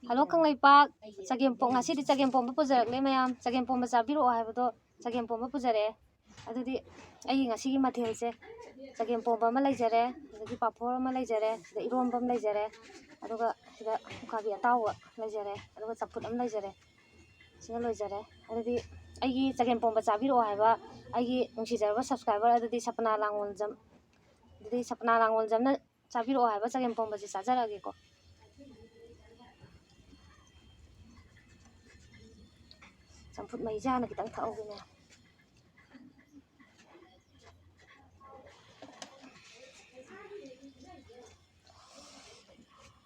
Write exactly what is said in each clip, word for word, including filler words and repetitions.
Hello Kangleipak, ꯆꯒꯦꯝꯄꯣꯝ, ꯉꯁꯤꯗꯤ ꯆꯒꯦꯝꯄꯣꯝꯕ ꯄꯨꯖꯔꯛꯂꯦ ꯃꯌꯥꯝ꯫ ꯆꯒꯦꯝꯄꯣꯝꯕ ꯆꯥꯕꯤꯔꯛꯑꯣ ꯍꯥꯏꯕꯗꯣ ꯆꯒꯦꯝꯄꯣꯝꯕ ꯄꯨꯖꯔꯛꯑꯦ꯫ ꯑꯗꯨꯗꯤ ꯑꯩꯒꯤ ꯉꯁꯤꯒꯤ ꯃꯊꯦꯜꯁꯦ, ꯆꯒꯦꯝꯄꯣꯝꯕ ꯑꯃ ꯂꯩꯖꯔꯦ, ꯑꯗꯒꯤ ꯄꯥꯐꯣꯔ ꯑꯃ ꯂꯩꯖꯔꯦ, ꯑꯗ ꯏꯔꯣꯝꯕ ꯑꯃ ꯂꯩꯖꯔꯦ, ꯑꯗꯨꯒ ꯁꯤꯗ ꯎꯀꯥꯕꯤ ꯑꯇꯥꯎꯕ ꯂꯩꯖꯔꯦ, ꯑꯗꯨꯒ ꯆꯝꯐꯨꯠ ꯑꯃ ꯂꯩꯖꯔꯦ꯫ ꯁꯤꯅ ꯂꯣꯏꯖꯔꯦ꯫ ꯑꯗꯨꯗꯤ ꯑꯩꯒꯤ ꯆꯒꯦꯝꯄꯣꯝꯕ ꯆꯥꯕꯤꯔꯛꯑꯣ ꯍꯥꯏꯕ ꯑꯩꯒꯤ ꯅꯨꯡꯁꯤꯖꯔꯕ subscriber ꯑꯗꯨꯗꯤ ꯁꯄꯅꯥ ꯂꯥꯡꯉꯣꯜꯖꯝ, ꯑꯗꯨꯗꯤ ꯁꯄꯅꯥ ꯂꯥꯡꯉꯣꯜꯖꯝꯅ ꯆꯥꯕꯤꯔꯛꯑꯣ ꯍꯥꯏꯕ ꯆꯒꯦꯝꯄꯣꯝꯕꯁꯦ ꯆꯥꯖꯔꯛꯑꯒꯦꯀꯣ꯫ ꯆꯝꯐꯨꯠ ꯃꯍꯤꯁꯦ ꯍꯥꯟꯅ ꯈꯤꯇꯪ ꯊꯛꯍꯧꯒꯦꯅꯦ꯫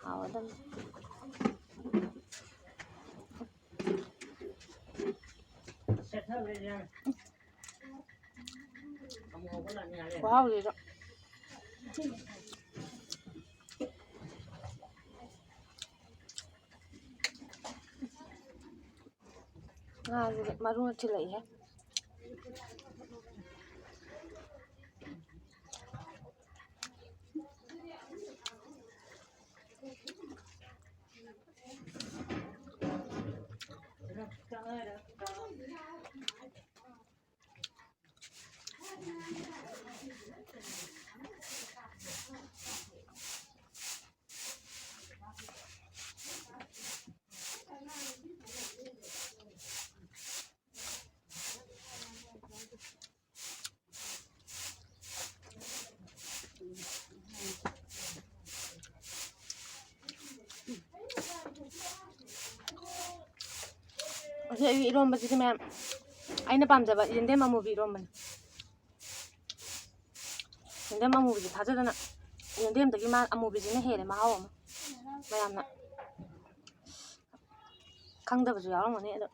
ꯍꯥꯎꯔꯗꯝꯅꯤ꯫ ꯈꯨꯍꯥꯎꯁꯤꯗ꯫ ꯉꯥꯁꯤꯗꯤ ꯃꯔꯨꯅ ꯊꯤꯜꯂꯛꯏꯍꯦ꯫ ꯑꯁꯤ ꯑꯩꯒꯤ ꯏꯔꯣꯝꯕꯁꯤꯗꯤ ꯃꯌꯥꯝ, ꯑꯩꯅ ꯄꯥꯝꯖꯕ ꯌꯦꯟꯗꯦꯝ ꯑꯃꯨꯕꯤ ꯏꯔꯣꯝꯕꯅꯤ꯫ ꯌꯦꯟꯗꯦꯝ ꯑꯃꯨꯕꯤꯁꯦ ꯊꯥꯖꯗꯅ, ꯌꯦꯟꯗꯦꯝꯗꯒꯤ ꯃꯥ ꯑꯃꯨꯕꯤꯁꯤꯅ ꯍꯦꯜꯂꯦ ꯃꯍꯥꯎ ꯑꯃ꯫ ꯃꯌꯥꯝꯅ ꯈꯪꯗꯕꯁꯨ ꯌꯥꯎꯔꯝꯒꯅꯤ ꯑꯗꯣ꯫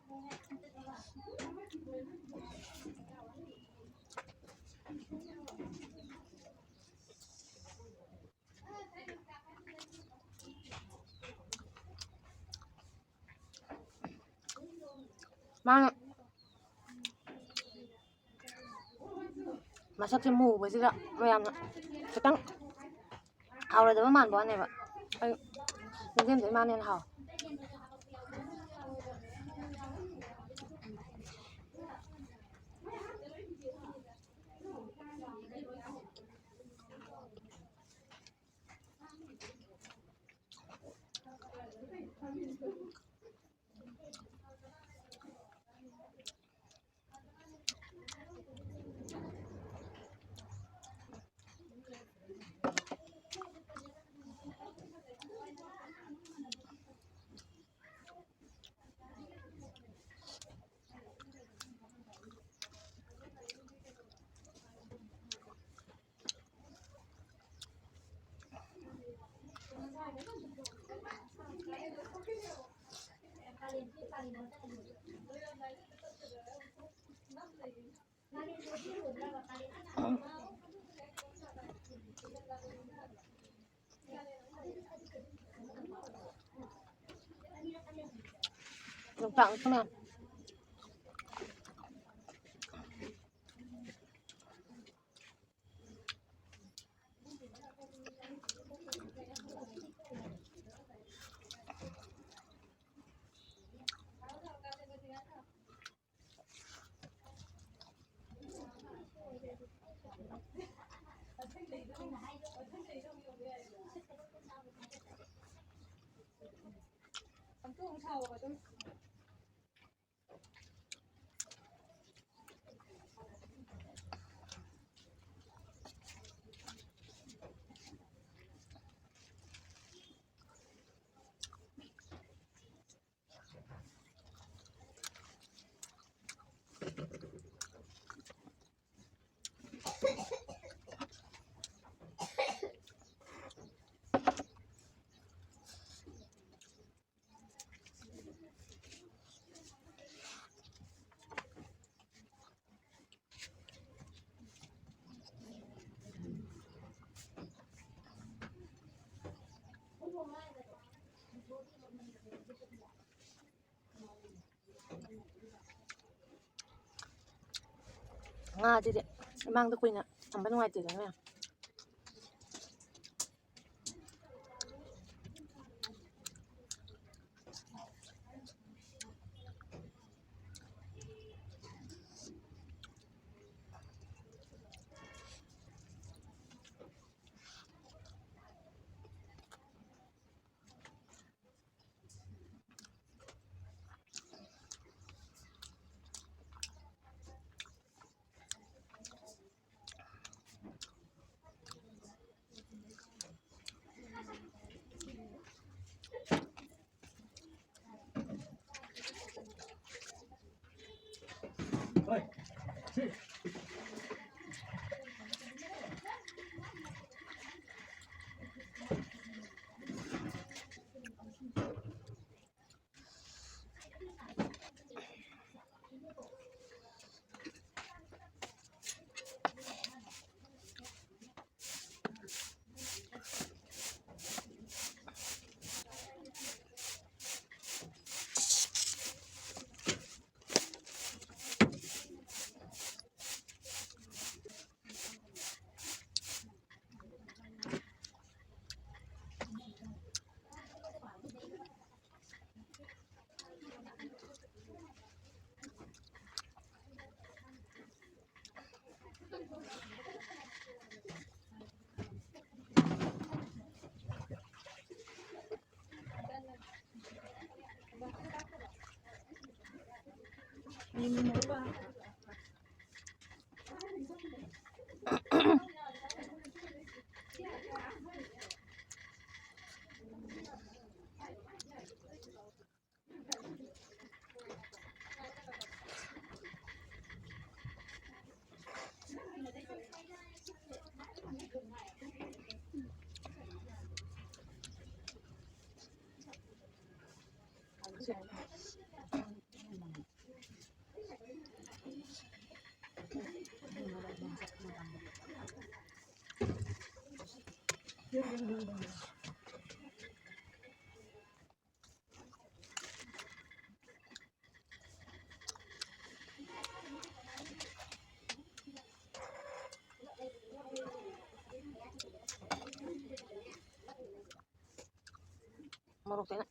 ꯃꯥꯅ ꯃꯁꯛꯁꯦ ꯃꯨꯕꯁꯤꯗ ꯃꯌꯥꯝꯅ ꯈꯤꯇꯪ ꯍꯥꯎꯔꯣꯏꯗꯕ ꯃꯥꯟꯕ ꯋꯥꯅꯦꯕ꯫ ꯑꯩ ꯌꯦꯟꯗꯦꯝꯗꯣ ꯏꯃꯥꯅ ꯍꯦꯟꯅ ꯍꯥꯎꯋꯦ꯫ ꯌꯣꯡꯆꯥꯛ ꯃꯀꯨ ꯃꯌꯥꯝ꯫ ꯉꯥꯁꯤꯗꯤ ꯏꯃꯥꯡꯗ ꯀꯨꯏꯅ ꯊꯝꯕ ꯅꯨꯡꯉꯥꯏꯇꯦꯗꯅ, ꯃꯌꯥꯝ꯫ ꯃꯣꯔꯣꯛꯁꯦ ꯑꯩꯅ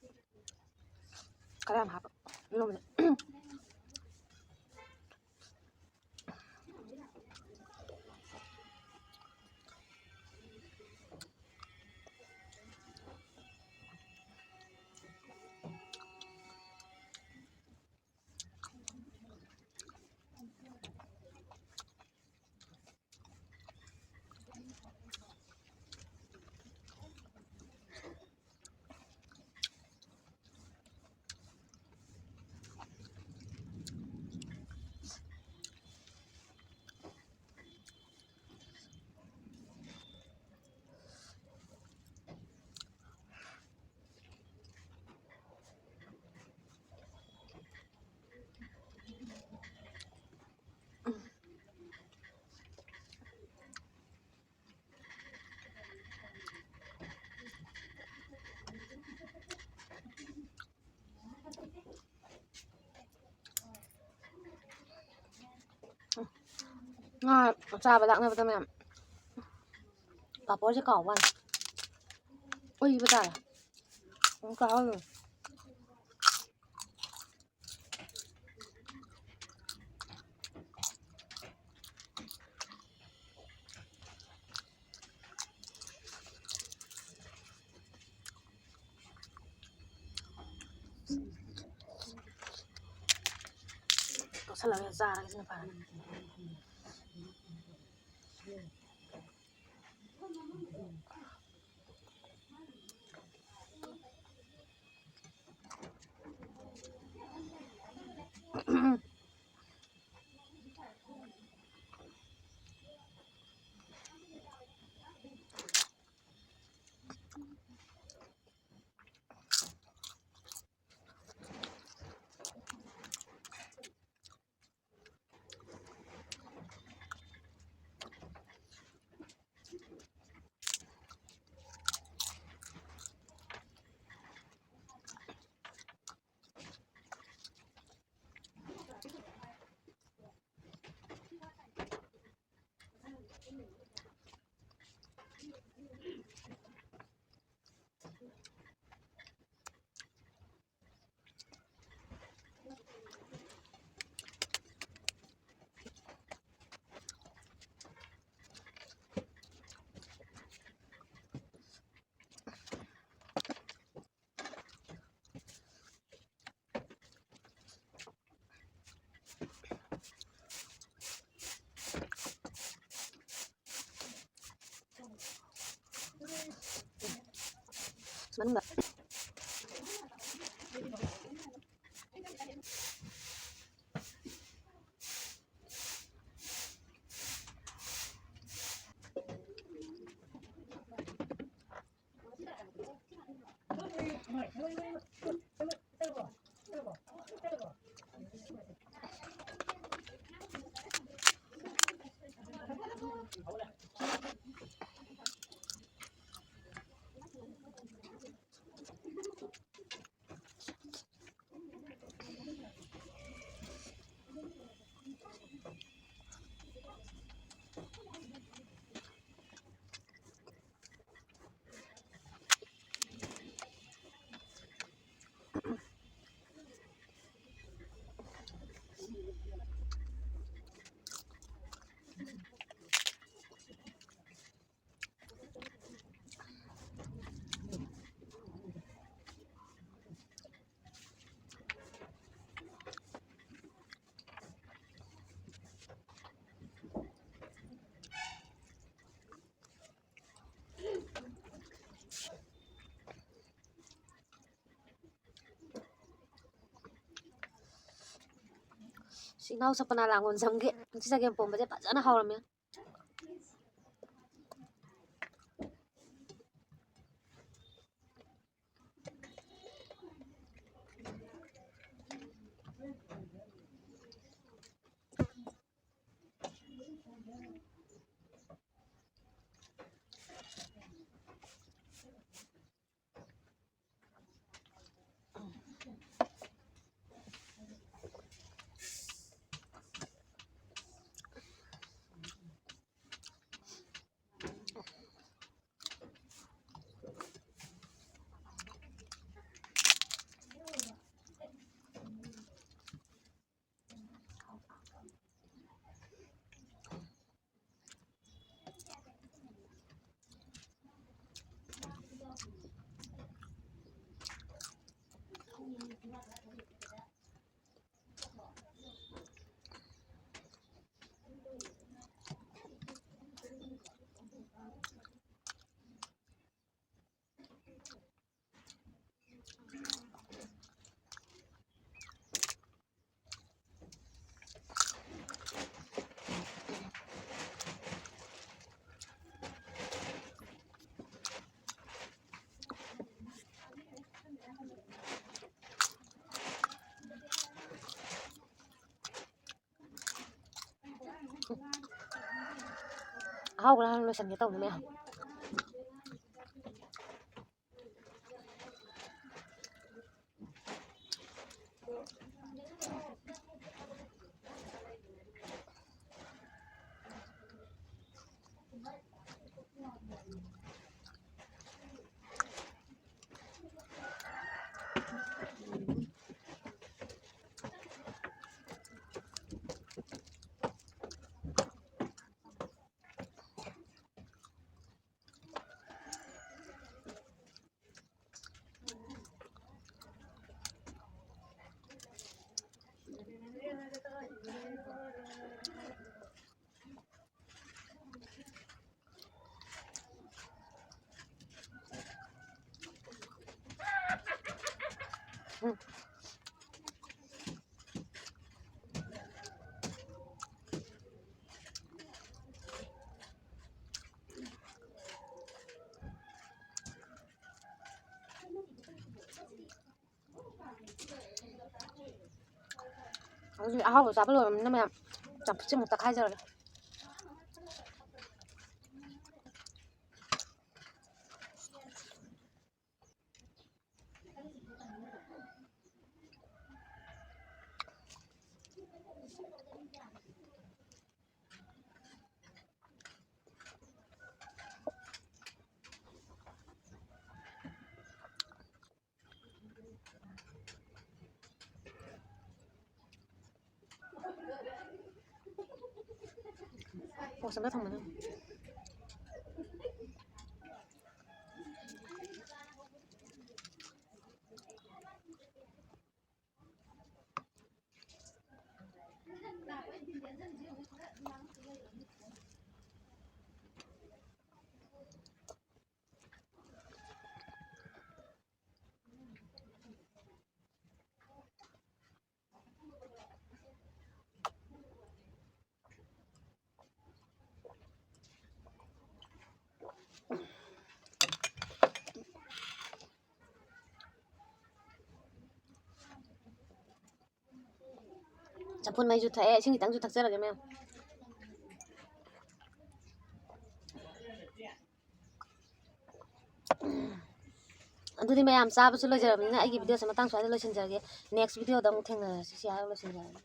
ꯈꯔ ꯌꯥꯝ ꯍꯥꯞꯄ꯫ ꯏꯔꯣꯝꯕꯗ꯫ ꯉꯥ ꯆꯥꯕ ꯂꯥꯛꯅꯕꯗ ꯃꯌꯥꯝ꯫ ꯄꯥꯄꯣꯔꯁꯦ ꯀꯥꯎꯕ ꯋꯥꯅꯤ꯫ ꯑꯣꯏꯕ ꯇꯥꯔꯦ꯫ ꯑꯃꯨꯛ ꯀꯥꯎꯍꯧꯔꯦ꯫ ꯇꯣꯠꯁꯜꯂꯒ ꯆꯥꯔꯒ ꯁꯤꯅ ꯐꯔꯅꯤ꯫ ꯃꯅꯨꯡꯗ꯫ ꯁꯤ ꯏꯅꯥꯎ ꯁꯄꯅꯥ ꯂꯥꯡꯒꯣꯜꯖꯝꯒꯤ ꯉꯁꯤ ꯆꯒꯦꯝ ꯄꯣꯝꯕꯁꯦ ꯐꯖꯅ ꯍꯧꯔꯝꯃꯦ꯫ ꯑꯍꯥꯎꯕꯅ ꯍꯥꯟꯅ ꯂꯣꯏꯁꯟꯒꯦ ꯇꯧꯅꯤ ꯃꯌꯥꯝ꯫ ꯍꯧꯖꯤꯛ ꯑꯍꯥꯎꯕ ꯆꯥꯕ ꯂꯣꯏꯔꯕꯅꯤꯅ ꯃꯌꯥꯝ ꯆꯝꯐꯨꯠꯁꯦ ꯑꯃꯨꯛ ꯇꯛꯈꯥꯏꯖꯔꯒꯦ꯫ ꯄꯣꯁ ꯑꯃ ꯊꯝꯃꯨꯅꯦ꯫ ꯆꯝꯐꯨꯠ ꯃꯍꯤꯁꯨ ꯊꯛꯑꯦ, ꯏꯁꯤꯡ ꯈꯤꯇꯪꯁꯨ ꯊꯛꯆꯔꯒꯦ ꯃꯌꯥꯝ꯫ ꯑꯗꯨꯗꯤ ꯃꯌꯥꯝ ꯆꯥꯕꯁꯨ ꯂꯣꯏꯖꯔꯕꯅꯤꯅ ꯑꯩꯒꯤ videoꯁꯦ ꯃꯇꯥꯡ ꯁ꯭ꯋꯥꯏꯗ ꯂꯣꯏꯁꯤꯟꯖꯔꯒꯦ꯫ Next videoꯗ ꯑꯃꯨꯛ ꯊꯦꯡꯅꯔꯁꯤ꯫ ꯁꯤ ꯍꯥꯏꯔꯒ ꯂꯣꯏꯁꯤꯟꯖꯔꯒꯦ꯫